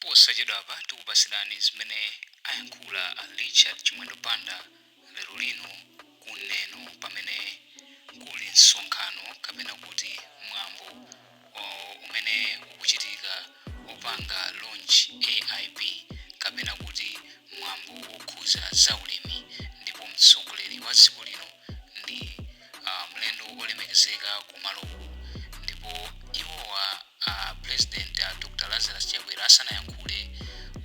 Posachedwapa tikupatsirani zimene ayankhula a Richard Chimwendo Banda lero lino ku Neno pamene kuli msonkhano kapena kuti mwambo umene ukuchitika opanga launch AIP kapena kuti mwambo wokhuza zaulimi, ndipo mtsogoleri wa dziko lino ndi mlendo olemekezeka kumaloku. Ndipo iwowa a President a Dr Lazarus Chakwera asanayankhule,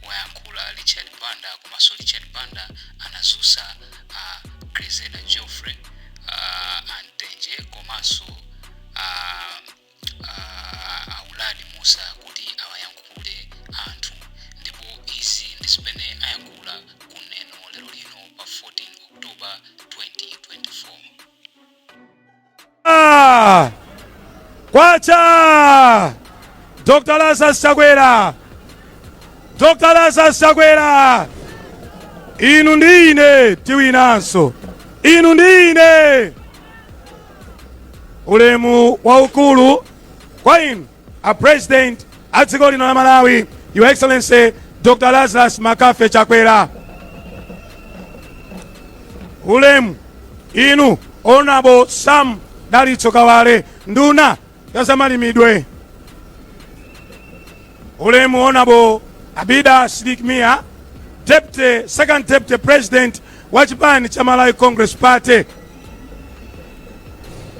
wayankhula Richard Banda, komanso Richard Banda anadzutsa a Grezelder Geoffrey a Mtenje komanso a Uladi Mussa kuti awayankhule anthu, ndipo izi ndi zimene ayankhula ku Neno lero lino pa 14 October 2024. Kwacha! Dr. Lazarus Chakwera! Dr. Lazarus Chakwera! Inu ndi ine tiwinanso. Inu ndi ine. Ulemu waukulu kwa inu a President a dziko lino la Malawi, Your Excellency Dr. Lazarus Makafe Chakwera. Ulemu inu Honorable Sam Dalitso Kawale, nduna ya zamalimidwe. Ulemu Honorable Abida Sidik Mia, deputy, second deputy president wa chipani cha Malawi Congress Party.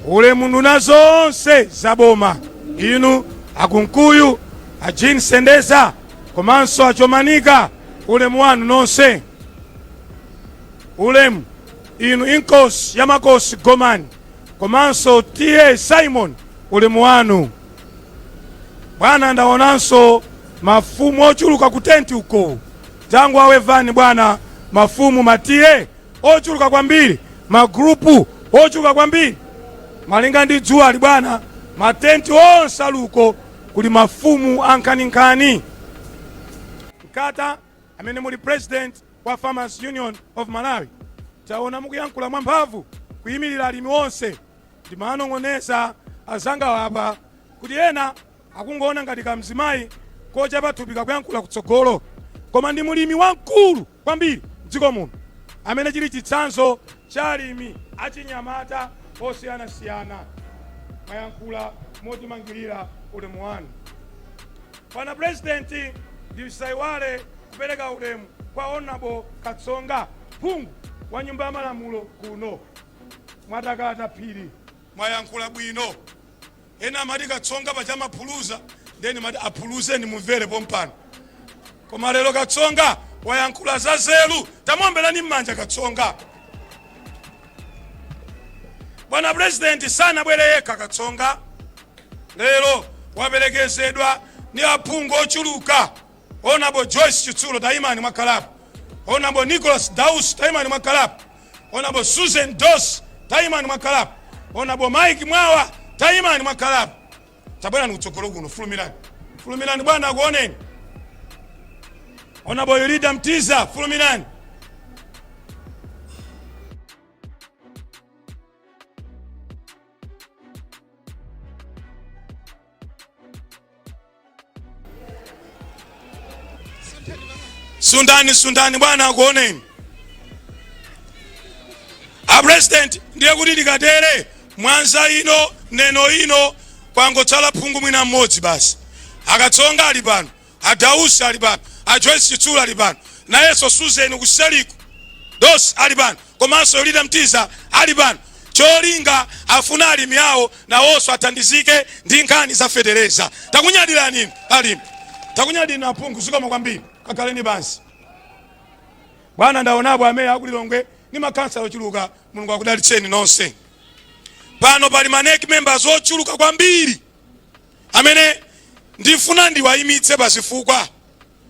Ulemu nduna zonse za boma, inu a Kunkuyu, a Jean Sendeza komanso a Chomanika, ulemu wanu nonse. Ulemu inu Inkosi ya Makosi Gomani komanso TA Simon, ulemu wanu bwana. Ndaonanso mafumu ochuluka ku tenti uko, tangu awevani bwana, mafumu ma TA ochuluka kwambiri, magrupu ochuluka kwambiri, malinga ndi dzuwali bwana, matenti onse aluko kuli mafumu ankhaninkhani. Mkata amene muli president wa Farmers Union of Malawi, taona mukuyankhula mwamphamvu kuyimirira alimi onse. Ndimanong'oneza azanga apa kuti ena akungoona ngati kamzimayi kochepa thupi kakuyankhula kutsogolo, koma ndi mulimi wamkulu kwambiri mdziko muno amene chili chitsanzo cha alimi achinyamata osiyanasiyana. Mwayankhula motimangirira, ulemu wanu bwana President. Ndisaiwale kupereka ulemu kwa Honorable Katsonga, phungu wa nyumba ya malamulo kuno. Mwatakata phiri, mwayankhula bwino. Ena amati Katsonga pachamaphuluza, ndeni mati aphuluze ndimumvere pompano, koma lero Katsonga wayankhula za zeru. Tamuomberani m'manja Katsonga. Bwana President, sanabwere yekha Katsonga lero, waperekezedwa ndi aphungu ochuluka. Honorable Joyce Chitsulo, tayimani mwakhalapo. Honorable Nicholas Daus, tayimani mwakhalapo. Honorable Susan Dos, tayimani mwakhalapo. Honorable Mike Mwawa, tayimani mwakhalapo. Tabwerani kutsogolo kuno, fulumirani, fulumirani bwana akuoneni. Honorable Yulida Mtiza, fulumirani. Sundani, sundani bwana akuoneni. A President, ndiye kuti tikatere Mwanza ino, Neno ino, kwangotsala phungu mwina mmodzi basi. Akatsonga ali pano, a Dausi ali pano, a Joyce Chitsulo ali pano, nayenso Susan kuseliko Dos ali pano, komanso Yolida Mtiza ali pano. Cholinga afuna alimi awo nawonso athandizike ndi nkhani za fetereza. Takunyadirani inu alimi, takunyadirani aphungu, zikomo kwambiri. Kakhaleni pansi bwana. Ndaonapo ameya akulilongwe ndi makhansala ochuluka, Mulungu akudalitseni nonse. Pano pali ma NEC members ochuluka kwambiri amene ndifuna ndiwayimitse pazifukwa.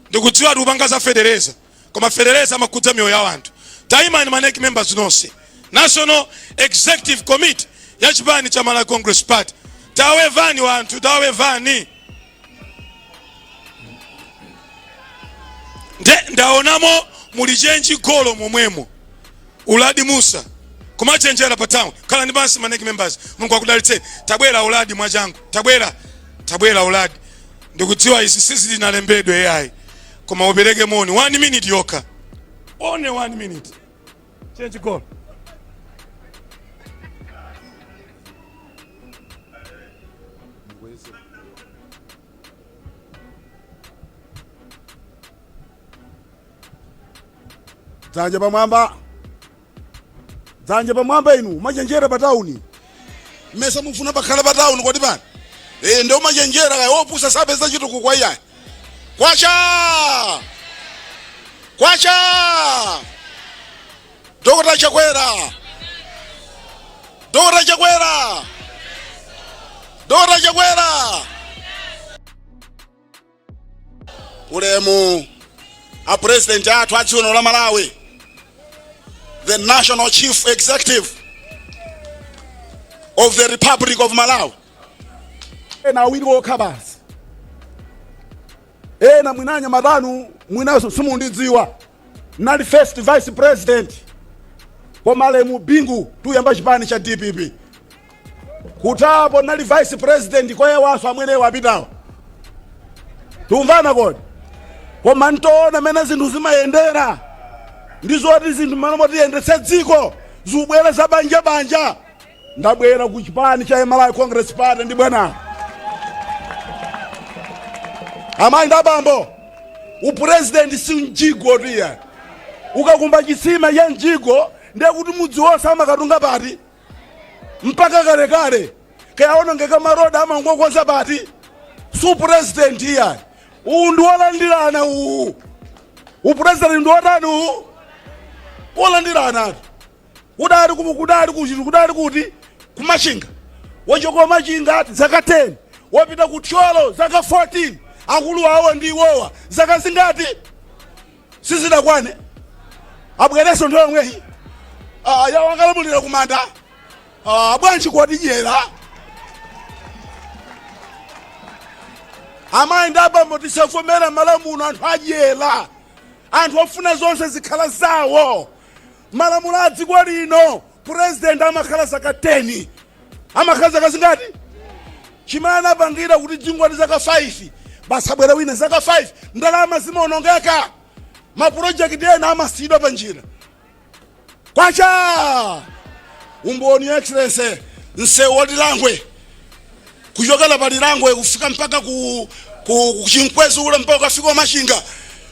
Ndikudziwa tikupanga za fetereza, koma fetereza amakhudza miyoyo ya anthu. Tayimani ma NEC members nonse, National Executive Committee ya chipani cha Malawi Congress Party. Tawevani wanthu, tawevani. Nde ndaonamo muli chenji golo momwemo, Uladi Musa kumachenjera pa town. Khalani pansi ma NEC members, Mulungu akudalitseni. Tabwera Uladi mwachangu, tabwera, tabwera Uladi. Ndikudziwa izi sizinalembedwe yayi. Koma upereke moni 1 minute yokha, only 1 minute. Change goal. Dzanja pamwamba, dzanja pamwamba. Inu machenjera pa tawuni, mmesa mufuna pakhala pa tawuni kodi pano? Eh, ndi umachenjera kaya wopusa sapeza chitukuko iyayi. Kwacha, kwacha! Dr. Chakwera, Dr. Chakwera, Dr. Chakwera! Ulemu a President athu a dziko la Malawi, the National Chief Executive of the Republic of Malawi. Ena awiri okha basi. Ena mwinanya matanu, mwinanso simundidziwa. Nali first vice president kwa malemu Bingu tuyamba chipani cha DPP. Kutapo nali vice president kwa yewaso amwene wapitawo. Tumvana kodi? Koma ntoona mene zinthu zimayendera, ndizoti zinthu malo motiyendetse dziko zubwera za banja banja. Ndabwera ku chipani cha Malawi Congress Party ndi bwana. Amayi ndi abambo, upresident si mjigo tiya. Ukakumba chitsime cha mjigo, ndiye kuti mudzi wonse amakatunga pati mpaka kalekale. Kayaonongeka maroad, amangokonza pati. Su president iya, uwu ndi wolandirana. Uwu upresident ndi wotani? Uwu wolandirana atu. Kudali kudali kuchiti, kudali kuti kumachinga, wachoka Machinga zaka 10, wapita ku Thyolo zaka 14. Akulu awo ndi iwowa zaka zingati? Sizidakwane, abwereso nthawi yomweyi. Ah, yawo akalamulira kumanda. Ah, bwanji kwatidyera? Amayi ndi abambo, tisavomera malamulo anthu adyera, anthu ofuna zonse zikhala zawo. Malamulo a dziko lino, president amakhala zaka 10. Amakhala zaka zingati? Chimene anapangira kuti dzingoti zaka 5 basi, abwera wina zaka 5, ndalama zimaonongeka, mapurojekiti ena amasiyidwa pa njira. Kwacha! Umboni, Your Excellency, msewu wa Lilangwe, kuchokera pa Lilangwe kufika mpaka ku Chinkwezi ule mpaka ukafika Machinga,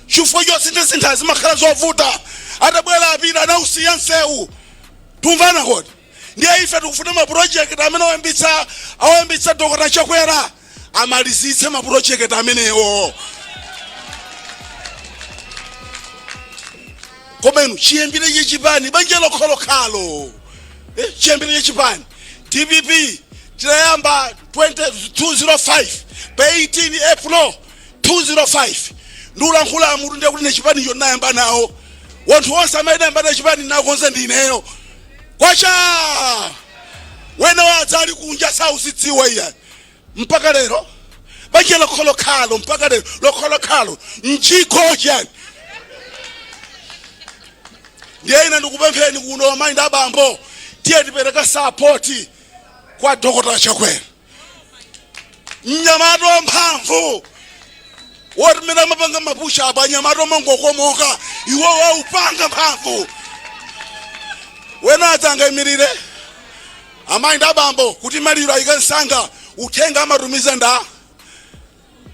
chifukwa chosintha zimakhala zovuta. Atabwera apita, anausiya msewu. Tumvana kodi? Ndiye ife tikufuna mapurojekiti amene awayambitsa Dr. Chakwera, amalizitse mapurojekiti amenewo. Koma inu, chiyambire chachipani, banja lokhalokhalo, eh, chiyambire chachipani DPP tinayamba 205 pa 18 April 205. Ndiulankhula mutu, ndiye kuti nechipanicho ndinayamba nawo. Wanthu onse amene ayamba na chipani nakonza ndi ineyo. Kwacha! Wena wadzali kunja sauzidziwa iya. Mpaka lero banja lokhalokhalo, mpaka lero lokhalokhalo, mjigo chani? Ndiye ine ndikupempheni kuno, amayi ndi abambo, tiye tipereke support kwa Dr. Chakwera, mnyamata wamphamvu woti mmene amapanga mapusha apa, anyamata omangokomoka, iwo waupanga mphamvu. Wena adzangayimirire, amayi ndi abambo, kuti maliro ayike msanga, uthenga amatumiza nda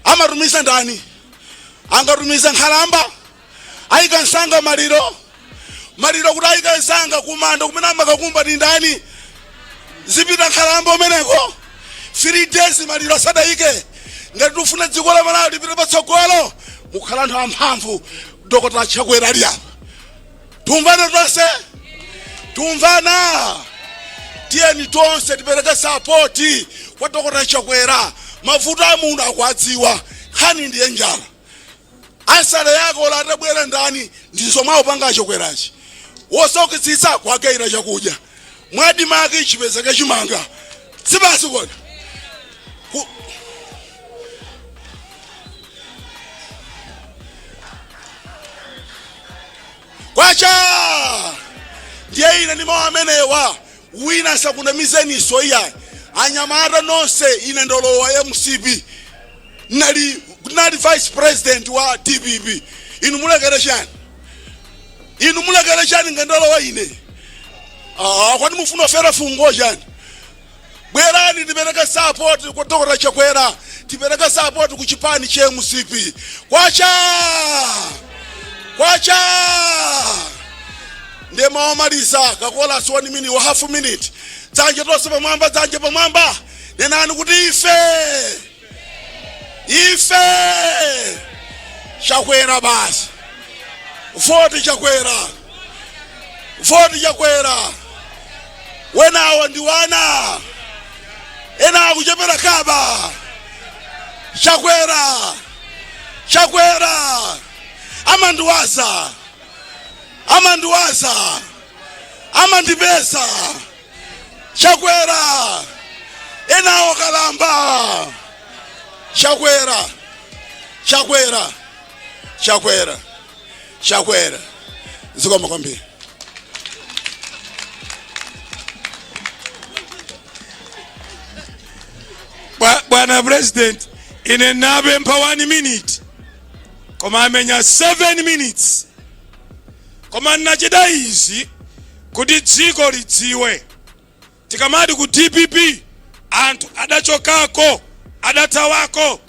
amatumiza ndani? Angatumiza nkhalamba ayika msanga maliro? Maliro kuti ayike msanga kumanda kumene amakakumba ndi ndani? Zipita nkhalamba umeneko 3 days maliro asadayike? Ngati tifuna dziko la Malawi lipite patsogolo, mukhala anthu amphamvu. Dr. Chakwera ali apa. Tumvana tonse? Tumvana? Tiyeni tonse tipereke support kwa Dr. Chakwera. Mavuto a muno akuadziwa. Nkhani ndiye njala. Ansala yako latabwera ndani, ndizomwe akupanga Chakwerachi. Wosaukitsitsa kwagaira chakudya, mwa ADMARC chipezeke chimanga, sibasi kodi? Kwacha! Ndiye ine ndi mawu amenewa, wina asakunamizeniso iyayi. Anyamata nonse, ine ndolowa MCP, nali Kunali vice president wa DPP. Inu mulekere chani? Inu mulekere chani ngandalo ine? Ah, kwani mufuna ofera fungo chani? Bwerani tipereke support kwa Dr. Chakwera, tipereke support ku chipani cha MCP. Kwacha! Kwacha! Ndiye mawamaliza kakola 1 minute wa half minute. Dzanja tonse pamwamba, dzanja pamwamba. Nenani kuti ife. Ife. Chakwera basi. Vote Chakwera. Vote Chakwera. Wenawo ndi wana. Ena akuchepera kaba. Chakwera. Chakwera. Amandiwaza. Amandiwaza. Amandipeza. Chakwera. Enawo kalamba. Chakwera. Chakwera. Chakwera. Chakwera. Zikomo kwambiri. Bwana president, ine napempha 1 minute koma amenya 7 minutes, koma nachita izi kuti dziko lidziwe. Tikamati ku DPP anthu adachokako, adathawako,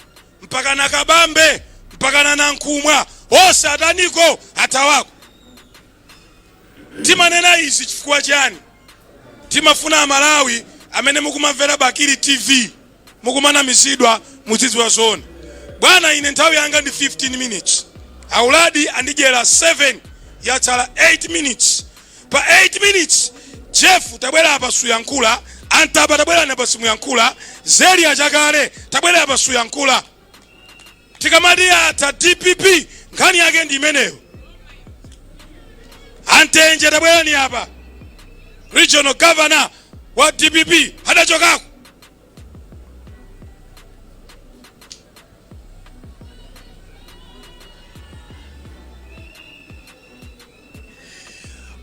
mpaka na Kabambe, mpaka na Nankhumwa, onse ataniko, athawako. Timanena izi chifukwa chani? Timafuna Amalawi amene mukumamvera Bakili TV mukumanamizidwa, muzidziwa zoona. Bwana, ine nthawi yanga ndi 15 minutes, auladi andidyera 7, yatsala 8 minutes. Pa 8 minutes, Jeff tabwera apa, suyankhula. Antaba tabwera apa, simuyankhula. Zelia Chakale tabwera apa, suyankhula. Tikamati atha DPP, nkhani yake ndi imeneyo. Antenje tabwerani apa, regional governor wa DPP adachokako.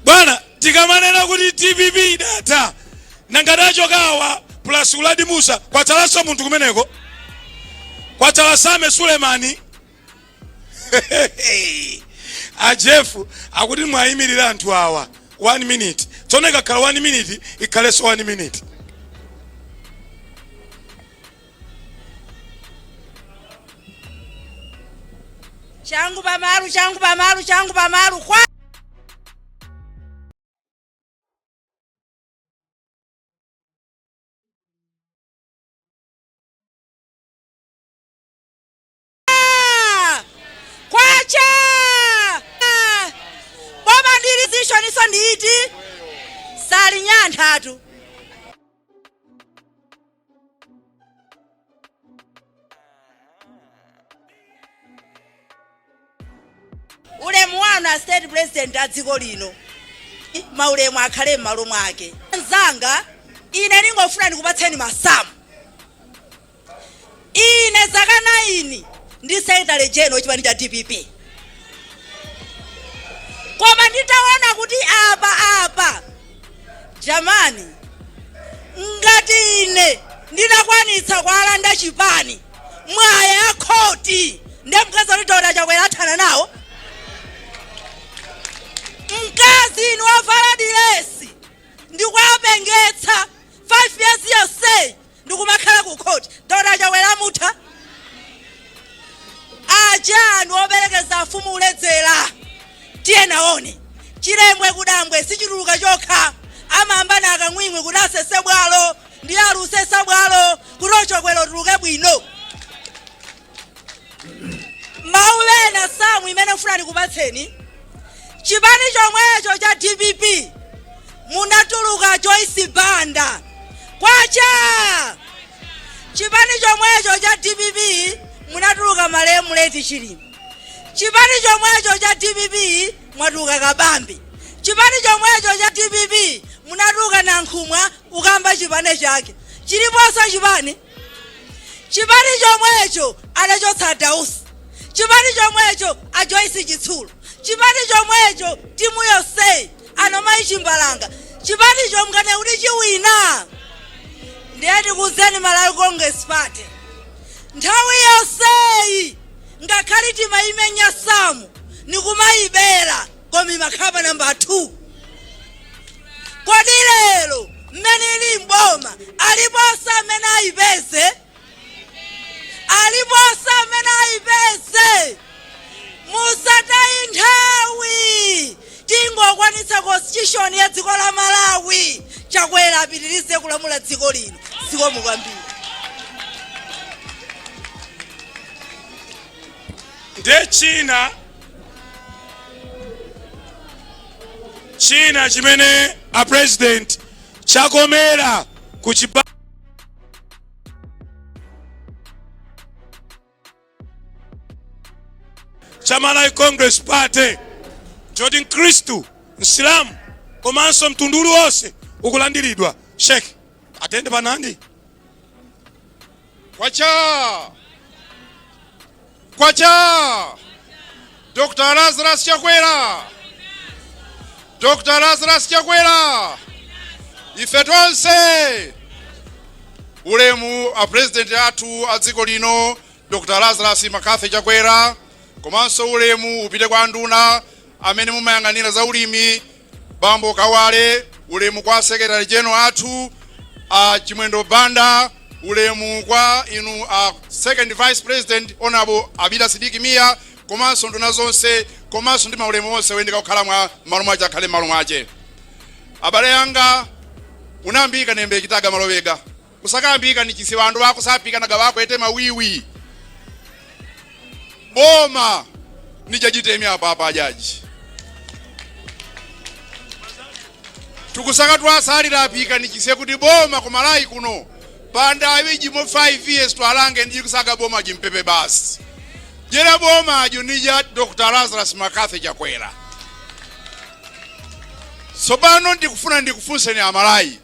Bwana, tikamanena kuti DPP idatha, nanga tachokawa plus Uladi Musa, kwatsalanso munthu kumeneko? Kwatsala Same Sulemani. Ajefu akuti mwayimirira anthu awa 1 minute. Tsono ikakhala 1 minute, ikhalenso 1 minute. Changu pamalu, changu pamalu, changu pamalu kwa kwacha boma ndili zishoniso nditi salinyanthatu. Ulemu wanu a State President a dziko lino, maulemu akhale m'malo mwake. Mzanga, ine ndingofuna ndikupatseni masamu. Ine zaka 9 ndi secretary general chipani cha DPP, koma nditaona kuti apa jamani, ngati ine ndinakwanitsa kuwalanda chipani mwaya ya khoti, ndiye mkazi kuti Dr. Chakwera athana nawo. Mkazi inu wavala dilesi ndikuwapengetsa 5 years yonseyi, ndikumakhala ku khoti, Dr. Chakwera amutha? Aja anthu operekeza afumu uledzera, tiye naone chilembwe kudambwe sichituluka chokha, amayambana akang'wing'wi kuti asese bwalo ndi alusesa bwalo kuti ochokwera utuluke bwino. Mawu ena, samu imene mfuna ndikupatseni, chipani chomwecho cha DPP munatuluka Joyce Banda, kwacha. Chipani chomwecho cha DPP munatuluka malemu late Chilima. Chipani chomwecho cha DPP mwatuluka Kabambe. Chipani chomwecho cha DPP munatuluka Nankhumwa, ukamba chipani chake chiliponso chipani. Chipani chomwecho adachotsa Dausi. Chipani chomwecho a Joyce Chitsulo. Chipani chomwecho timu yonseyi anomayi Chimbalanga. Chipani chomkane kuti chiwina. Ndiye ndikuuzeni, Malawi Congress Party nthawi yonseyi Ngakhale timayimenya SAM nikumayibera, koma imakhala pa namba 2. Kodi lero mmene ili mboma aliponso amene ayipeze? Aliponso amene ayipeze? Musatayi nthawi, tingokwanitsa constitution ya dziko la Malawi, Chakwera apitirize kulamula dziko lino. Zikomo kwambiri. Ndiye china chimene a president chakomera ku chipani cha Malawi Congress Party choti Mkhristu, Msilamu komanso mtundu uliwonse ukulandiridwa. Sheikh atende panandi. Kwacha! Kwacha! Dr. Lazarus Chakwera! Dr. Lazarus Chakwera! Ife tonse ulemu a president athu a dziko lino Dr. Lazarus McCarthy Chakwera, komanso ulemu upite kwa nduna amene mumayang'anira za ulimi Bambo Kawale, ulemu kwa secretary general athu a Chimwendo Banda, ulemu kwa inu a second vice president Honorable Abida Sidiki Mia, komanso nduna zonse, komanso ndi maulemu onse oyendeka kukhala mwa malo mwache akhale malo mwache. Abale anga, unambika nembe kitaga malowega kusakambika ni chisi bandu bakusapika naga bakwete mawiwi boma nijajitemya apa apa ajaji tukusaka twasalira apika nichise kuti boma kumalayi kuno panda awiji mo 5 years twalange ndijikusaga boma jimpepe basi jera boma ajo nija Dr. Lazarus McCarthy Chakwera. Tsopano ndikufuna ndikufunseni Amalayi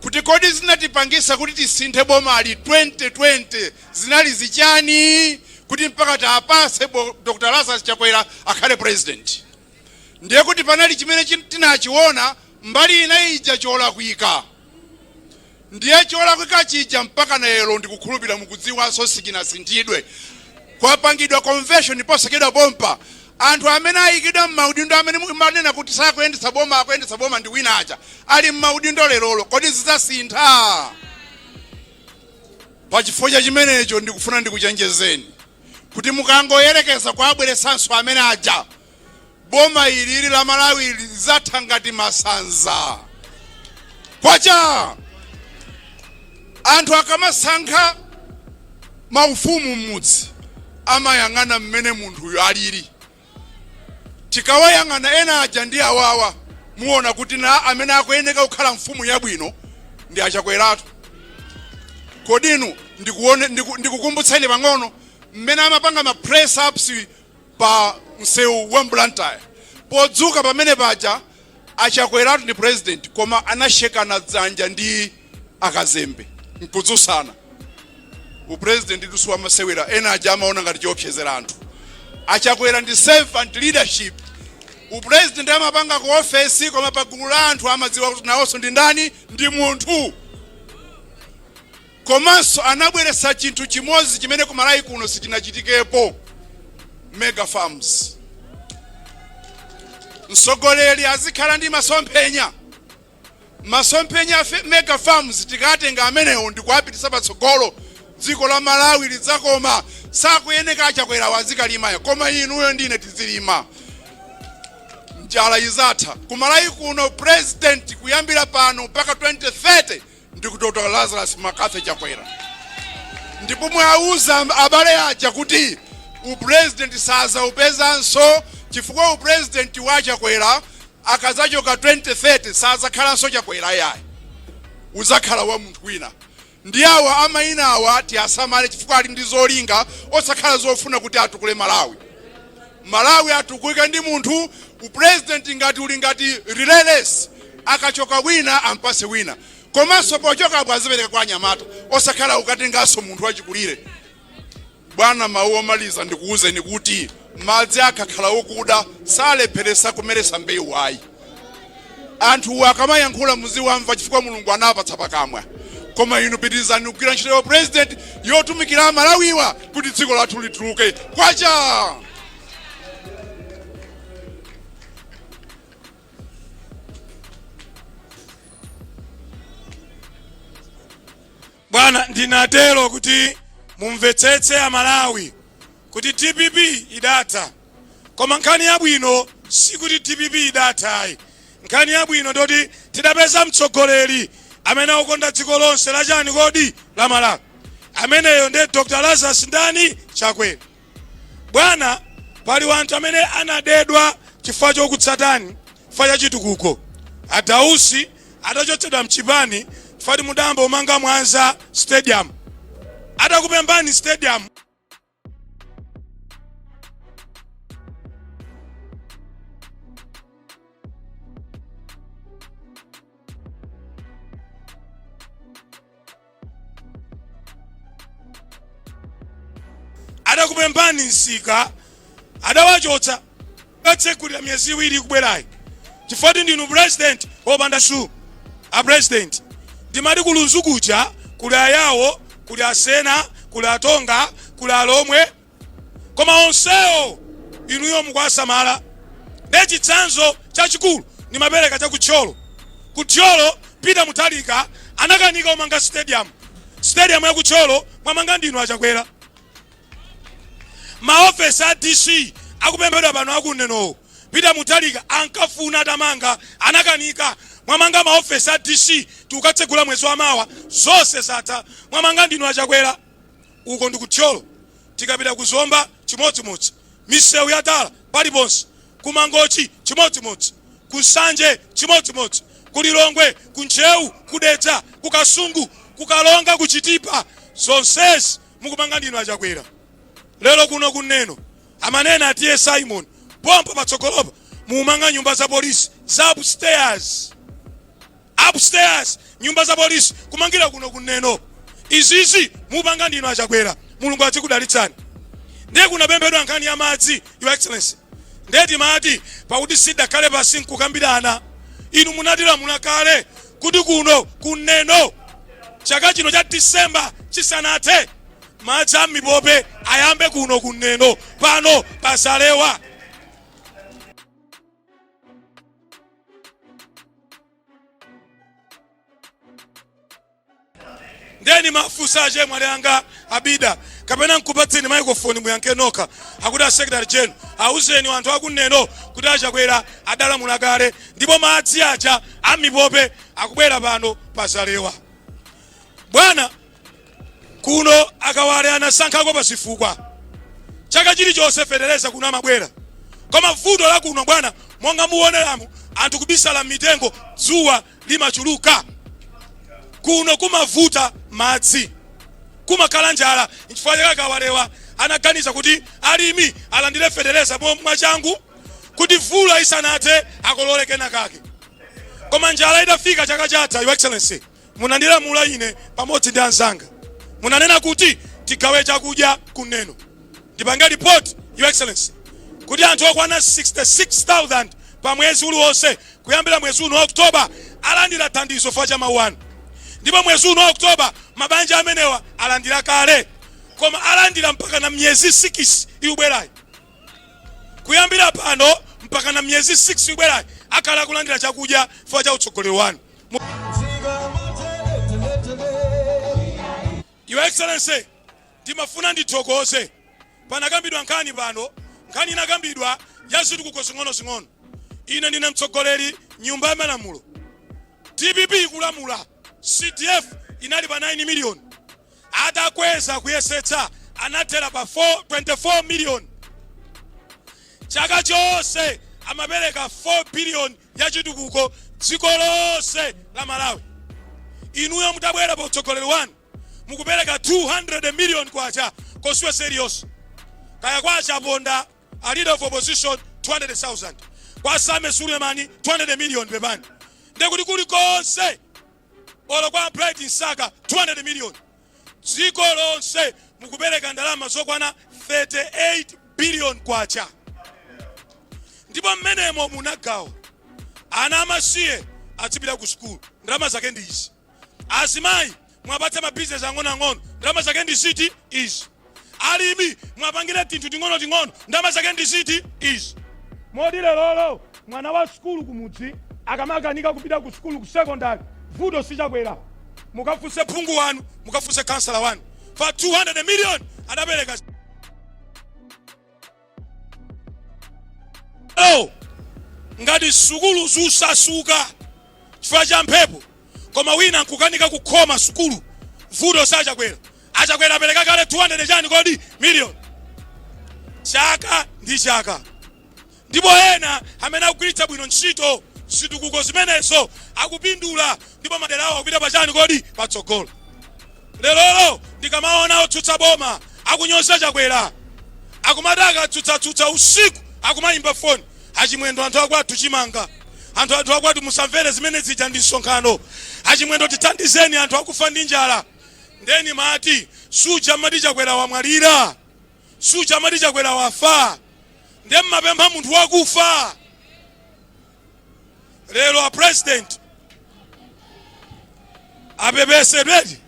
kuti kodi zinatipangisa kuti tisinthe bomali 2020 zinali zichani kuti mpaka tapase Dr. Lazarus Chakwera akhale president? Ndiye kuti panali chimene tinachiona mbali ina ija cholakwika. Ndiye cholakwika chija mpaka lero ndikukhulupirira mukudziwanso sichinasinthidwe. Kwapangidwa convention posachedwa pompa. Anthu amene ayikidwa m'maudindo amene mumanena kuti sakuyendetsa boma, akuyendetsa boma ndi wina aja ali m'maudindo lerolo. Kodi zidzasintha? Pachifukwa cha chimenecho ndikufuna ndikuchenjezeni kuti mukangoyerekeza kuwabweretsanso amene aja, boma ilili la Malawi lidzatha ngati masanza. Kwacha! Anthu akamasankha maufumu m'mudzi amayang'ana mmene munthuyo alili. Tikawayang'ana ena aja ndi awawa, muona kuti na amene akuyeneka kukhala mfumu yabwino ndi Achakweratu. Kodi inu ndikukumbutseni pang'ono mmene amapanga ma press ups pa msewu wa Blantyre. Podzuka pamene paja Achakweratu ndi president, koma anashekana dzanja ndi akazembe nkudzutsana. Upresident si wamasewera, ena aja amaona ngati chiopsezera anthu. Achakwera ndi servant leadership. Upresident amapanga ku ofesi, koma pa gulu la anthu amadziwa kuti nawonso ndi ndani, ndi munthu. Komanso anabweretsa chinthu chimodzi chimene ku Malawi kuno sichinachitikepo, mega farms. Mtsogoleri azikhala ndi masomphenya. Masomphenya a mega farms tikatenga amenewo ndikuwapititsa patsogolo, dziko la Malawi lidzakoma. Sakuyeneka Achakwerawo azikalima, koma inuyo ndine tizilima. Njala izatha ku Malawi kuno. President kuyambira pano mpaka 2030 ndi ku Dr. Lazarus McCarthy Chakwera. Ndipo mwauza abale aja kuti upresident sazaupezanso, chifukwa upresident wa Chakwera akazachoka 2030 sazakhalanso Chakwera yayi, uzakhala wa munthu wina. Ndi awa amayina awa tiasamale, chifukwa ali ndi zolinga osakhala zofuna kuti atukule Malawi. Malawi atukuke ndi munthu. Upresident ngati uli ngati relay race, akachoka wina ampase wina, komanso pochokapo azipereka kwa anyamata, osakhala ukatenganso munthu wachikulire. Bwana, mawu omaliza ndikuwuzeni kuti madzi akakhala okuda salepheresa kumeretsa mbewu ayi. Anthu akamayankhula muziwamva, chifukwa Mulungu anapatsa pakamwa. Koma inu pitirizani kugwira ntchito ya president yotumikira Amalawiwa kuti dziko lathu lituluke. Kwacha! Bwana, ndinatero kuti mumvetsetse Amalawi kuti DPP idatha. Koma nkhani yabwino sikuti DPP idatha ayi. Nkhani yabwino ndoti tidapeza mtsogoleri amene akukonda dziko lonse la chani kodi? La Malawi. Ameneyo ndiye Dr. Lazarus ndani? Chakwera. Bwana, pali wanthu amene anadedwa chifukwa chokutsatani chifukwa cha chitukuko. A Dausi atachotsedwa mchipani chifukwa kuti mudayamba kumanga Mwanza Stadium. Atakupembani stadium, atakupembani msika, adawachotsa atsegulira miyezi 2 ikubwerayi chifukwa kuti ndinu president wopanda su. A president, ndimati ku Lunzu kuja kuli Ayawo, kuli Asena, kuli Atonga, kuli Alomwe, koma onsewo inuyo mukuwasamala. Ndiye chitsanzo chachikulu ndimapereka cha ku Thyolo. Ku Thyolo Peter Mutharika anakanika kumanga stadium. Stadium ya ku Thyolo mwamanga ndinu a Chakwera. Maofesi a DC akupemphedwa pano aku Nenowo, Peter Mutharika ankafuna atamanga, anakanika. Mwamanga maofesi a DC, tikukatsegula mwezi wa mawa, zonse zatha, mwamanga ndinu a Chakwera. Uko ndi ku Thyolo. Tikapita ku Zomba chimodzimodzi, misewu ya tala paliponse, ku Mangochi chimodzimodzi, ku Nsanje chimodzimodzi, ku Lilongwe, ku Ntcheu, ku Dedza, ku Kasungu, ku Karonga, ku Chitipa, zonsezi mukumanga ndinu a Chakwera. Lero kuno ku Neno amanena a T.A. Simon pompo patsogolopa mumanga nyumba za polisi za upstairs. Upstairs nyumba za polisi kumangira kuno ku Neno. Izizi mupanga ndinu a Chakwera. Mulungu azikudalitsani. Ndiye kunapemphedwa nkhani ya madzi, Your Excellency. Ndiye timati pakuti sidakhale pasi nkukambirana, inu munatilamula kale kuti kuno ku Neno chaka chino cha December chisanathe madzi a mipope ayambe kuno ku Neno pano pa Zalewa. Ndiye ndimafunsa achemwali anga abida, kapena nkupatseni microphone muyankhe nokha, akuti a secretary general auzeni anthu aku Neno kuti a Chakwera adalamula kale ndipo madzi aja amipope akubwera pano pa Zalewa. Bwana, kuno akawale anasankhako pa zifukwa. Chaka chilichonse fetereza kuno amabwera, koma vuto la kuno bwana, monga muoneramu, anthu kubisala m'mitengo, dzuwa limachuluka kuno, kumavuta madzi, kumakhala njala. Nchifukwa chake akawalewa anaganiza kuti alimi alandire fetereza mwachangu kuti mvula isanathe akolole kenakake. Koma njala itafika chaka chatha, Your Excellency, munandilamula ine pamodzi ndi anzanga, munanena kuti tigawe chakudya ku Neno. Ndipange report, Your Excellency, kuti anthu okwana 66,000 pa mwezi uliwonse kuyambira mwezi uno wa October alandira thandizo chifukwa cha mawu anu. Ndipo mwezi uno wa October mabanja amenewa alandira kale, koma alandira mpaka na miyezi 6 ikubwerayi. Kuyambira pano mpaka na miyezi 6 ikubwerayi akhala akulandira chakudya chifukwa cha utsogoleri wanu. Your Excellency, ndimafuna ndithokoze. Panakambidwa nkhani pano, nkhani inakambidwa ya zitukuko zing'ono-zing'ono. Ine ndine mtsogoleri nyumba ya malamulo. DPP ikulamula, CDF inali pa 9 million. Atakweza kuyesetsa anathera pa 24 million. Chaka chonse amapereka 4 billion ya chitukuko dziko lonse la Malawi. Inuyo mutabwera pa utsogoleri wanu mukupereka 200 million kwacha constituency iliyonse. Kaya kwa Chaponda, a leader of opposition, 200,000, kwa Sameer Suleman 200 million, pepani, ndekuti kulikonse, olo kwa Bright Msaka 200 million. Dziko lonse mukupereka ndalama zokwana 38 billion kwacha, ndipo mmenemo munagawa ana amasiye azipita ku sukulu, ndalama zake ndi izi. Azimayi Mwapatse mabizinesi ang'onoang'ono, ndalama zake ndi ziti? Izi. Alimi mwapangire tinthu ting'onoting'ono, ndalama zake ndi ziti? Izi. Moti lerolo mwana wa sukulu kumudzi akamakanika kupita ku sukulu ku secondary, vuto si Chakwera. Mukafunse phungu wanu, mukafunse kansala wanu, pa 200 million adapereka. Oh, ngati sukulu zusasuka chifukwa cha mphepo, koma wina nkukanika kukhoma sukulu, vuto si aChakwera. AChakwera apereka kale 200 chani kodi million chaka ndi chaka, ndipo ena amene akugwiritsa bwino ntchito zitukuko zimenezo akupindula, ndipo madera awo akupita pachani kodi patsogolo. Lerolo ndikamaona otsutsa boma akunyoza Chakwera, akumati akatsutsatsutsa usiku akumayimba foni, "Achimwendo, anthu akwathu chimanga, anthu akwathu, musamvere zimene zija ndi msonkhano, achimwendo tithandizeni, anthu akufa ndi njala." Ndeni mati suja mati Chakwera wamwalira, suja mati Chakwera wafa, nde mmapempha munthu wakufa. Lero a president apepesedweti.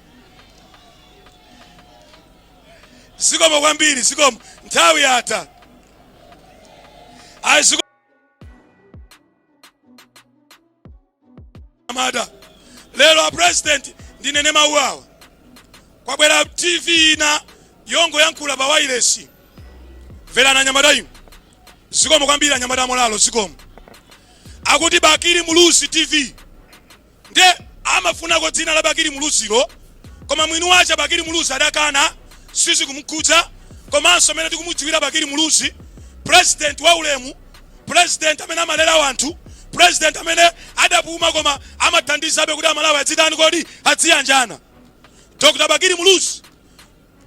Zikomo kwambiri, zikomo, nthawi yatha. Ayi, zikomo mada. Lero a president, ndinene mawu awa. Kwabwera TV ina yongoyankhula pa wailesi. Mverani anyamata inu, zikomo kwambiri anyamata amolalo, zikomo. Akuti Bakili Muluzi TV, nde amafunako dzina la Bakili Muluzilo, koma mwini wache Bakili Muluzi adakana, sizikumukhudza. Komanso amene tikumudziwira Bakili Muluzi, president wa ulemu, president amene amalera wanthu, president amene adapuma koma amathandizabe kuti Amalawi adzitani kodi adziyanjana, Dr Bakili Muluzi,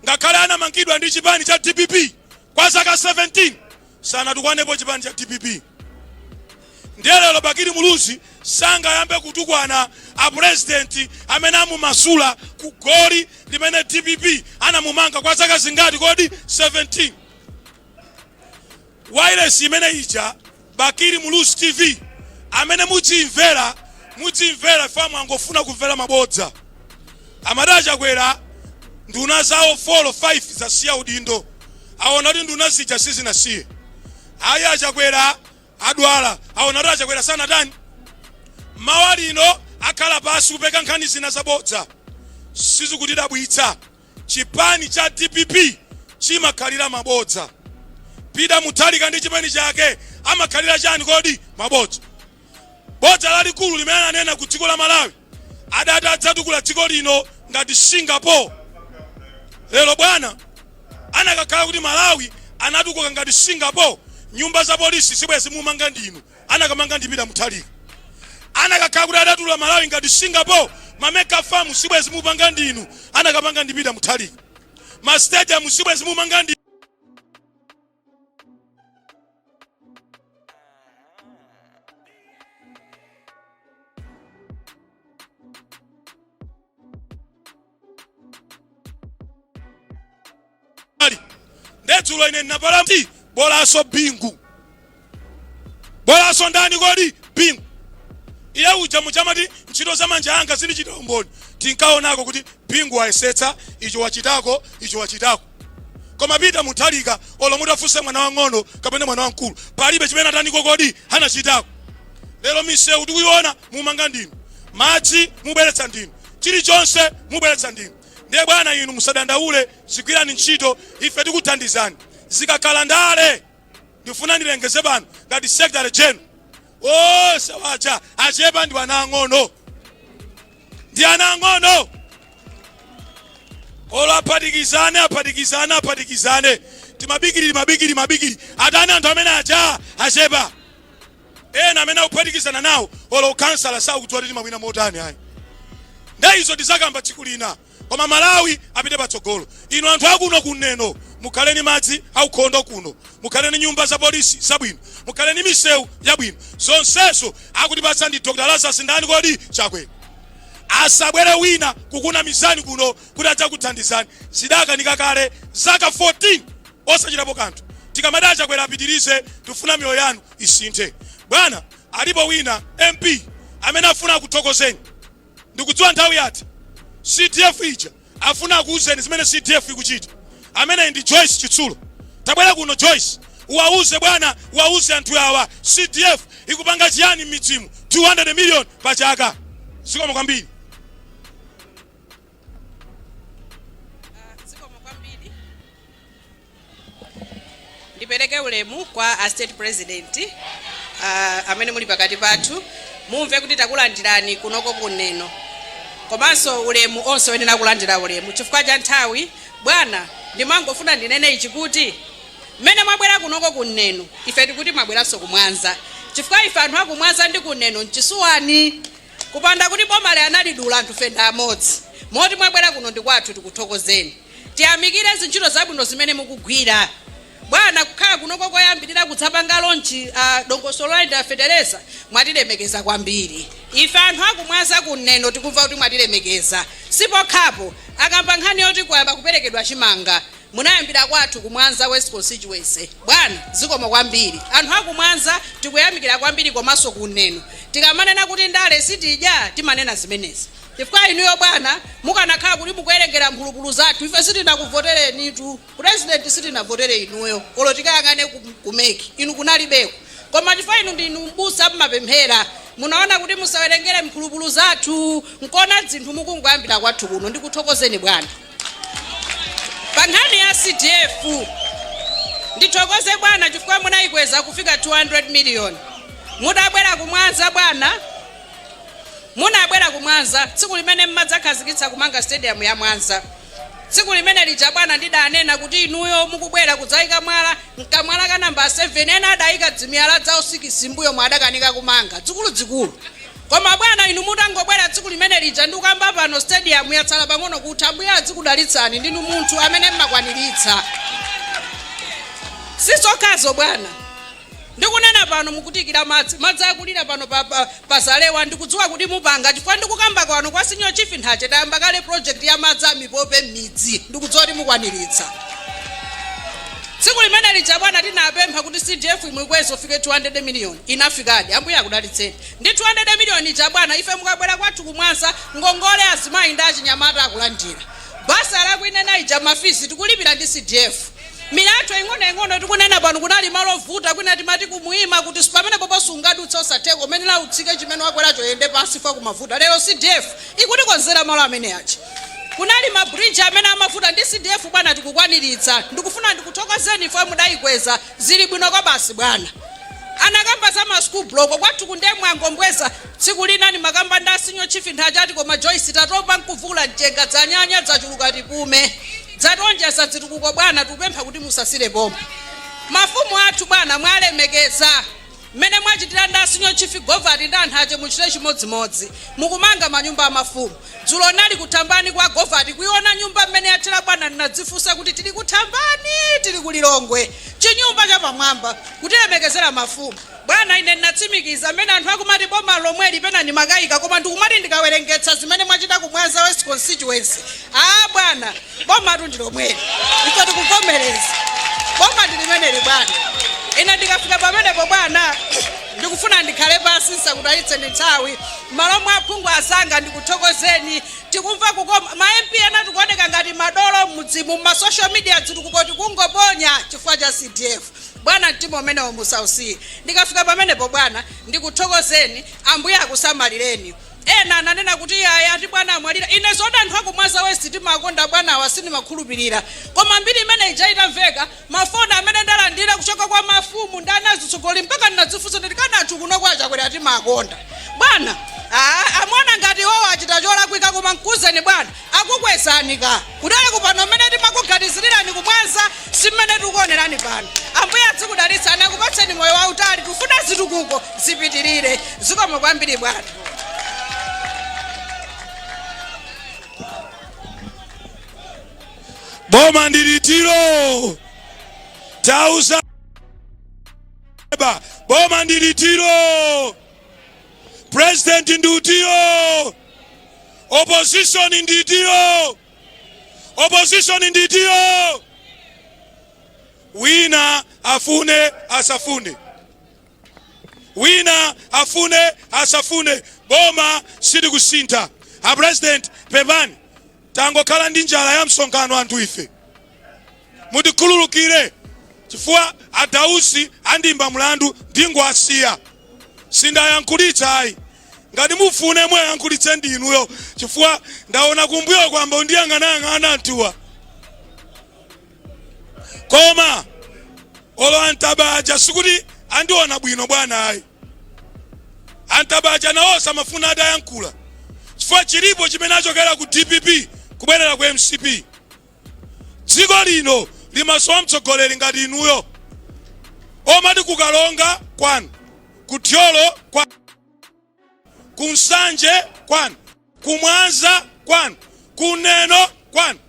ngakhale anamangidwa ndi chipani cha DPP kwa zaka 17, sanatukwanepo chipani cha DPP. Ndiye lero Bakili Muluzi sangayambe kutukwana a president amene amumasula ku goli limene DPP anamumanga kwa zaka zingati kodi? 17. Wireless imene ija, Bakili Muluzi TV, amene mudzimvera, mudzimvera fa mwangofuna kumvera mabodza. Amati aChakwera nduna zawo 4 5 zasiya udindo, aona kuti nduna zija sizinasiye. Ayi, aChakwera adwala, aona kuti aChakwera sanatani. Mawa lino akhala pasi kupeka nkhani zina zabodza. Sizikutidabwitsa, chipani cha DPP chimakhalira mabodza. Peter Mutharika ndi chipani chake amakhalira chani kodi? Mabodza. Bodza lalikulu limene ananena ku dziko la Malawi, adati adzatukula dziko lino ngati Singapore. Lero bwana, anakakhala kuti Malawi anatukuka ngati Singapore, nyumba za polisi sibwezi mumanga ndinu, anakamanga ndi Peter Mutharika. Anakakhala kuti adatula Malawi ngati Singapore, ma mega farm sibwezi mupanga ndinu, anakapanga ndi Peter Mutharika. Ma stadium sibwezi mumanga ndi ali ndedzulo ine ndinapala ti bolaso Bingu, bolaso ndani kodi? Bingu. Iye uja muchamati ntchito za manja anga zilichita umboni, tinkaonako kuti Bingu wayesetsa, icho wachitako, icho wachitako. Koma Peter Mutharika, olo mutafunse mwana wang'ono kapena mwana wamkulu, palibe chimene ataniko kodi anachitako. Lero misewu tikuiona mumanga ndinu, madzi mubweretsa ndinu, chilichonse mubweretsa ndinu. Ndiye bwana inu musadandaule, zigwirani ntchito, ife tikuthandizani. Zikakhala ndale, ndifuna ndilengeze pano ngati secretary general, onse waja achepa ndi ana ang'ono, ndi ana ang'ono. Olo aphatikizane, aphatikizane, aphatikizane timabikiri, mabikiri, mabikiri atani, anthu amene aja achepa. Ena amene akuphatikizana nawo, olo ukhansala sakudziwa kuti timawina motani. Ayi, nde izo tizakamba tsiku lina, koma Malawi apite patsogolo. Inu anthu akuno kuneno, mukhaleni madzi aukhondo kuno, mukhaleni nyumba za polisi zabwino, mukhaleni misewu yabwino, zonsezo akutipatsa ndi Dr Lazarus ndani kodi? Chakwera. Asabwere wina kukunamizani kuno kuti adzakuthandizani, zidakanika kale zaka 14 osachitapo kanthu. Tikamati aChakwera apitirize, tifuna miyoyo yanu isinthe. Bwana, alipo wina MP amene afuna akuthokozeni. Ndikudziwa nthawi yatha. CDF ija afuna akuuzeni zimene CDF ikuchita. Ameneyi ndi Joyce Chitsulo. Tabwera kuno Joyce, uwauze bwana, uwauze anthu awa CDF ikupanga chiyani m'midzimu, 200 million pa chaka. Zikomo kwambiri. Zikomo kwambiri. Ndipereke ulemu kwa a State President amene muli pakati pathu. Mumve kuti takulandirani kunoko kuneno, komanso ulemu onse oyenera kulandira ulemu. Chifukwa cha nthawi, bwana, ndimangofuna ndinene ichi kuti mmene mwabwera kunoko kuneno, ife tikuti mwabweranso kumwanza, chifukwa ife anthu akumwanza ndi kuneno mchisuwani. Kupanda kuti bomali analidula, anthufe ndi amodzi. Moti mwabwera kuno ndi kwathu, tikuthokozeni. Tiyamikire zintchito zabwino zimene mukugwira, bwana. Kukhala kunoko koyambirira kudzapanga launch dongosolo lolandira fetereza, mwatilemekeza kwambiri ife anthu akumwanza, kuneno. Tikumva kuti mwatilemekeza. Sipokhapo, akamba nkhani yoti kuyamba kuperekedwa chimanga, munayambira kwathu kumwanza West Constituency. Bwana, zikomo kwambiri. Anthu akumwanza tikuyamikira kwambiri, komanso kuneno. Tikamanena kuti ndale sitidya, timanena zimenezi chifukwa inuyo bwana, mukanakhala kuti mukuwerengera mphulupulu zathu, ife sitinakuvoterenitu. President, sitinavotere inuyo. Olo tikayang'ane ku MEC, inu kunalibeko. Koma chifukwa inu ndinu mbusa, mmapemphera, munaona kuti musawerengere mphulupulu zathu, nkona zinthu mukungoyambira kwathu kuno. Ndikuthokozeni bwana. Pa nkhani ya CDF, ndithokoze bwana chifukwa munayikweza kufika 200 million. Mudabwera kumwanza bwana, munabwera kumwanza tsiku limene mmadzakhazikitsa kumanga stadium ya Mwanza. Tsiku limene lija bwana, ndidanena kuti inuyo mukubwera kudzayika mwala mkamwala ka namba 7. Ena adayika dzimiyala zawo 6 mbuyo mwadakanika kumanga dzikuludzikulu, koma bwana, inu mutangobwera tsiku limene lija, ndikukamba pano stadium yatsala pang'ono kutha. Ambuye adzikudalitsani, ndinu munthu amene mmakwaniritsa. Sizokhazo bwana, ndikunena pano mukutikira madzi, madzi akulira pano pa Zalewa. Ndikudziwa kuti mupanga, chifukwa ndikukamba pano kwa Senior Chief Nthache tayamba kale project ya madzi amipope m'midzi. Ndikudziwa kuti mukwaniritsa. Tsiku limene lija bwana, tinapempha kuti CDF imwikweze ufike 200 million, inafikadi. Ambuye akudalitseni. Ndi 200 million ija bwana, ife mukabwera kwathu kumwanza, ngongole azimayi ndi achinyamata akulandira, bursary akuinena ija, ma fees tikulipira ndi CDF. Milatho ing'onoing'ono, tikunena pano kunali malo ovuta kwina timati kumuyima kuti pamenepo posungadutsa, osatheka umene utsike chimene wakweracho yende pansi fa kumavuta. Lero CDF ikutikonzera malo amene aja. Kunali ma bridge amene amavuta, ndi CDF bwana tikukwaniritsa. Ndikufuna ndikuthokozeni ife mudayikweza, zili bwino kwa basi bwana. Anakamba za ma school block kwathu kundemwe angombweza. Tsiku lina ni makamba ndi a Senior Chief Nthachati, koma Joyce, tatopa nkuvula mchenga, dzanyanya dzachuluka, tipume, dzationjeza zitukuko bwana. Tikupempha kuti musasire pomwe. Mafumu athu bwana, mwalemekeza. Mmene mwachitira ndi a Senior Chief Govati ndi anthu ache, muchite chimodzimodzi. Mukumanga manyumba amafumu. Dzulo nali kuthambani kwa Govati, kuiona nyumba mmene yathera bwana, ndinadzifunsa kuti tili kuthambani, tili kulilongwe? Chinyumba chapamwamba kutilemekezera mafumu bwana. Ine ndinatsimikiza mmene anthu akumati boma lomweli, pena ndimakayika, koma ndikumati ndikawerengetsa zimene mwachita ku Mwanza West Constituency, aa bwana, bomatu ndi lomweli. Ife tikuvomereza, boma ndi limeneli bwana. Ine ndikafika pamenepo bwana, ndikufuna ndikhale pansi, nsakutayitseni nthawi. Malo mwa aphungu azanga, ndikuthokozeni. Tikumva kukoma ma MP ena tikuoneka ngati madolo m'mudzimu, m'ma social media zitukuko tikungoponya chifukwa cha CDF bwana. Mtima umenewo musausiye. Ndikafika pamenepo bwana, ndikuthokozeni. Ambuye akusamalireni. Ena ananena kuti aya ati bwana amwalira. Ine zoti anthu akumwanza West timakonda bwanawa sindimakhulupirira, koma mbiri imene ija itamveka, mafoni amene ndalandira kuchoka kwa mafumu ndi anazitsogoli, mpaka ndinadzifunsa nditi kana anthu kuno kwa Chakwera timakonda bwana. Amaona ngati iwowo achita cholakwika, koma mkuzeni bwana, akukwezani ka kutali kupano. Mmene timakuganizirani kumwanza si mmene tikuonerani pano. Ambuye adzikudalitsani, akupatseni moyo wautali. Tifuna zitukuko zipitirire. Zikomo kwambiri bwana. Boma ndilitiro tauza ba boma ndilitiro, president ndutiyo, opposition nditiyo, opposition nditiyo. Wina afune asafune, wina afune asafune, boma sitikusintha. A President, pepani. Tangokhala ndi njala ya msonkhano anthu ife. Mutikhululukire chifukwa a Dausi andimba mlandu, ndingowasiya. Sindayankhulitsa ayi. Ngati mufune muyankhulitse ndi inuyo chifukwa ndaona kumbuyo kwamba undiyang'anayang'ana anthuwa. Koma olo antaba aja sikuti andiona bwino bwana ayi. Antaba aja nawonso amafuna atayankhula chifukwa chilipo chimene achokera ku dpp kubwerera ku mcp. Dziko lino limasowa mtsogoleri ngati inuyo omati ku Karonga kwanu, ku Thyolo kwanu, ku Nsanje kwanu, ku Mwanza kwanu, ku Neno kwanu.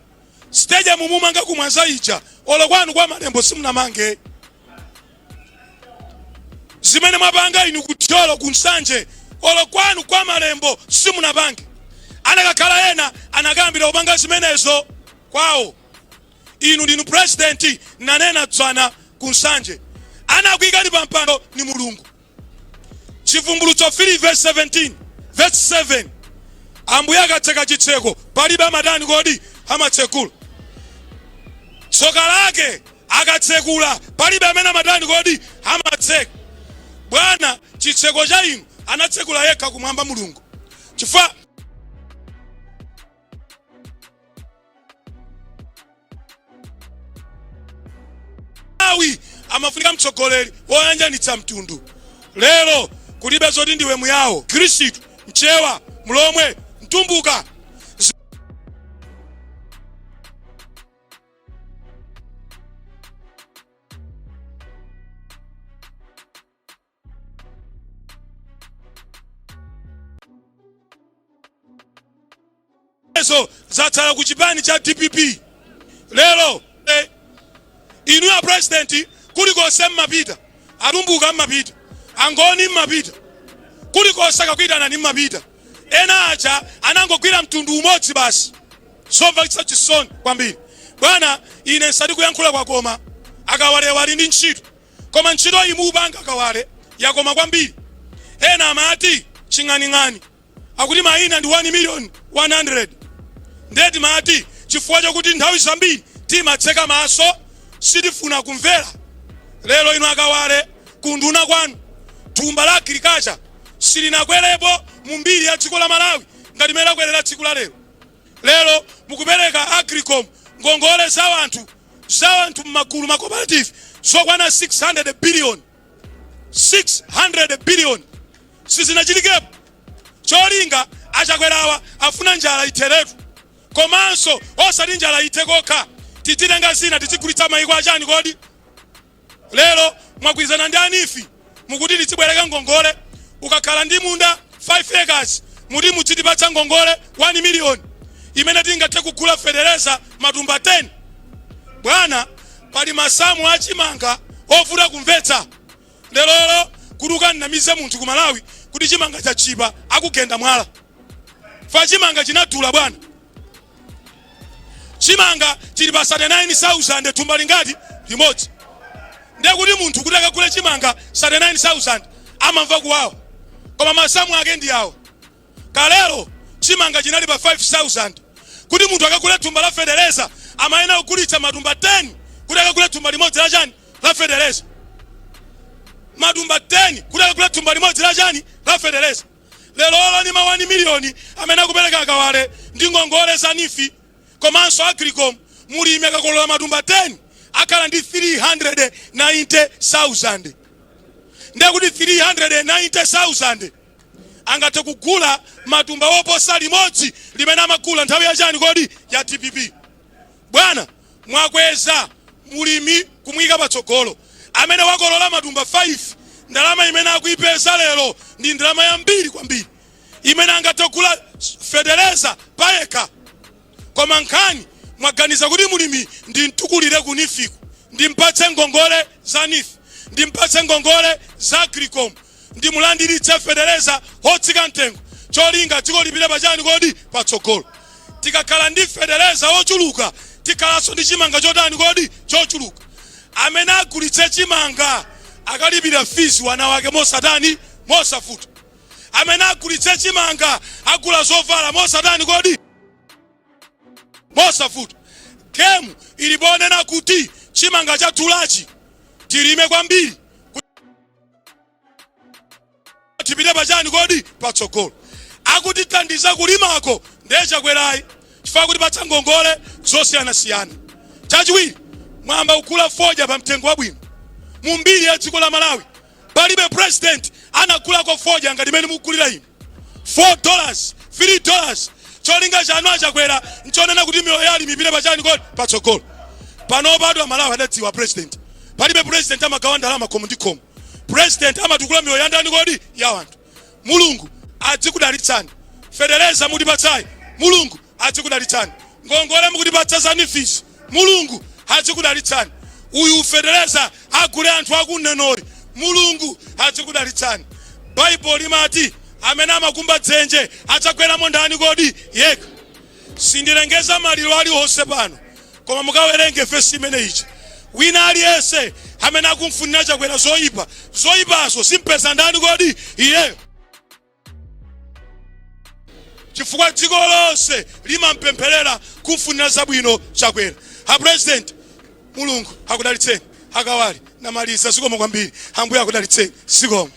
Stadium mumanga ku Mwanza ija olo kwanu kwa Malembo simunamange. Zimene mwapanga inu ku Thyolo, ku Nsanje, olo kwanu kwa Malembo simunapange. Anakakhala ena anakayambira kupanga zimenezo kwawo. Inu ndinu president, nanena dzana ku Nsanje, anakuikani pa mpando ni Mulungu. Chivumbulutso 3 verse 17 verse 7, Ambuye akatseka chitseko palibe amatani kodi? Amatsekula. Tsoka lake akatsekula palibe amene amatani kodi? Amatseka. Bwana, chitseko cha inu anatsekula yekha kumwamba Mulungu, chifukwa Malawi amafunika mtsogoleri woyanjanitsa mtundu. Lero kulibe zoti ndiwe Muyawo, Khristu, Mchewa, Mlomwe, Mtumbuka. Zo zatsala ku chipani cha dpp lero. Inu ya president, kulikonse mmapita, Atumbuka mmapita, Angoni mmapita, kulikonse akakuitanani mmapita. Ena aja anangogwira mtundu umodzi basi. Zomvetsa chisoni kwambiri bwana. Ine nsati kuyankhula kwakoma, Akawalewa ali ndi ntchito, koma ntchito iyi mukupanga Akawale yakoma kwambiri. Ena amati ching'aning'ani akuti mayina ndi 1 million 100, ndiye timati chifukwa chokuti nthawi zambiri timatseka maso, sitifuna kumvera. Lero inu Akawale, kunduna kwanu thumba la agriculture silinakwerepo mu mbiri ya dziko la Malawi ngati imene lakwerera tsiku la lero. Lero mukupereka Agricom ngongole za anthu m'magulu, ma cooperative, zokwana 600 billion. 600 billion sizinachitikepo. Cholinga Achakwerawa afuna njala itheretu, komanso osati njala ithe kokha, tizitenga zina tizigulitsa mayiko achani kodi? Lero mwagwirizana ndi a NEEF, mukuti tizibwereka ngongole. Ukakhala ndi munda 5 acres, muti mudzitipatsa ngongole 1 million imene tingathe kugula fetereza matumba 10. Bwana, pali masamu achimanga ovuta kumvetsa. Lerolo kuti ukanamize munthu ku Malawi kuti chimanga chachipa, akugenda mwala fa. Chimanga chinadula bwana. Chimanga chili pa 39,000 thumba lingati? Limodzi. Ndiye kuti munthu kuti akagule chimanga 39,000 amamva kuwawa, koma masamu ake ndi awo. Kalero chimanga chinali pa 5,000. Kuti munthu akagule thumba la fetereza amayenera kugulitsa matumba 10 kuti akagule thumba limodzi la chani? La fetereza. Matumba 10 kuti akagule thumba limodzi la chani? La fetereza. Lero ni ma 1 miliyoni amene akupereka Akawale ndi ngongole za NEEF komanso Agricom, mulimi akakolola matumba 10 akhala ndi 390,000. Ndiye kuti 390,000 angathe kugula matumba oposa limodzi limene amagula nthawi yachani kodi? Ya DPP. Bwana, mwakweza mulimi kumuyika patsogolo. Amene wakolola matumba 5, ndalama imene akuipeza lero ndi ndalama yambiri kwambiri imene angathe kugula fetereza payekha. Koma nkhani mwaganiza kuti mulimi ndimtukulire ku NEEF-ku, ndimpatse ngongole za NEEF, ndimpatse ngongole za Agricom, ndimulandiritse fetereza otsika mtengo, cholinga dziko lipite pachani kodi? Patsogolo. Tikakhala ndi fetereza ochuluka, tikhalanso ndi chimanga chotani kodi? Chochuluka. Amene agulitse chimanga akalipira fees wana wake mosatani? Mosavuta. Amene agulitse chimanga agula zovala mosatani kodi? Mosavuta. Game ili ponena kuti chimanga chathulachi tilime kwambiri tipite pachani kodi patsogolo. Akutithandiza kulimako ndiye Chakwerayi chifukwa kutipatsa ngongole zosiyanasiyana. Chachiwiri, mwayamba kugula fodya pa mtengo wabwino. Mu mbiri ya dziko la Malawi palibe president anagulako fodya ngati imene mukugulira inu. 4 dollars, 3 dollars. Cholinga chanu a Chakwera nchonena kuti miyoyo ya alimi ipite pachani kodi patsogolo. Panopa Amalawi adadziwa president. Palibe president amagawa ndalama khomo ndi khomo. President amatukula miyoyo ya ndani kodi ya anthu. Mulungu adzikudalitsani. Fetereza mutipatsayi Mulungu adzikudalitsani. Ngongole mukutipatsa za NEEF Mulungu adzikudalitsani. Uyu fetereza agule anthu aku Nenoyi Mulungu adzikudalitsani. Baibulo limati amene amakumba dzenje adzagweramo ndani kodi? Yekha. Sindilengeza maliro aliwonse pano, koma mukawerenge vesi imene ija. Wina aliyense amene akumfunira Chakwera zoyipa, zoyipazo zimpeza ndani kodi? Iyeyo. Chifukwa dziko lonse limampempherera kumfunira zabwino Chakwera. A president, Mulungu akudalitseni. Akawali, namaliza. Zikomo kwambiri. Ambuye akudalitseni. Zikomo.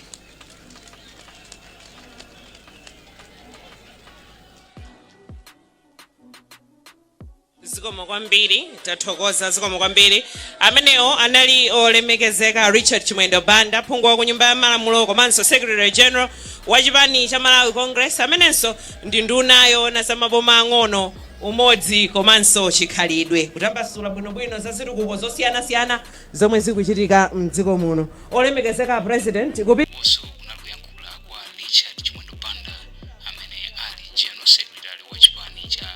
Zikomo kwambiri, tathokoza, zikomo kwambiri. Amenewo anali olemekezeka Richard Chimwendo Banda, phungu wa ku Nyumba ya Malamulo komanso Secretary General wa chipani cha Malawi Congress, amenenso ndi nduna yoona za maboma ang'ono, umodzi komanso chikhalidwe, kutambasula bwinobwino za zitukuko zosiyanasiyana zomwe zikuchitika mdziko muno. Olemekezeka President, kupi Ukonso kunali kuyankhula kwa Richard Chimwendo Banda amene ali General Secretary wa chipani cha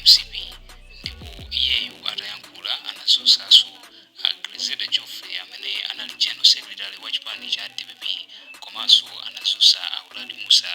mcp ndipo iyeyu atayankhula anadzutsanso a Grezelder Geoffrey amene anali General Secretary wa chipani cha dpp komanso anadzutsa a Uladi Mussa.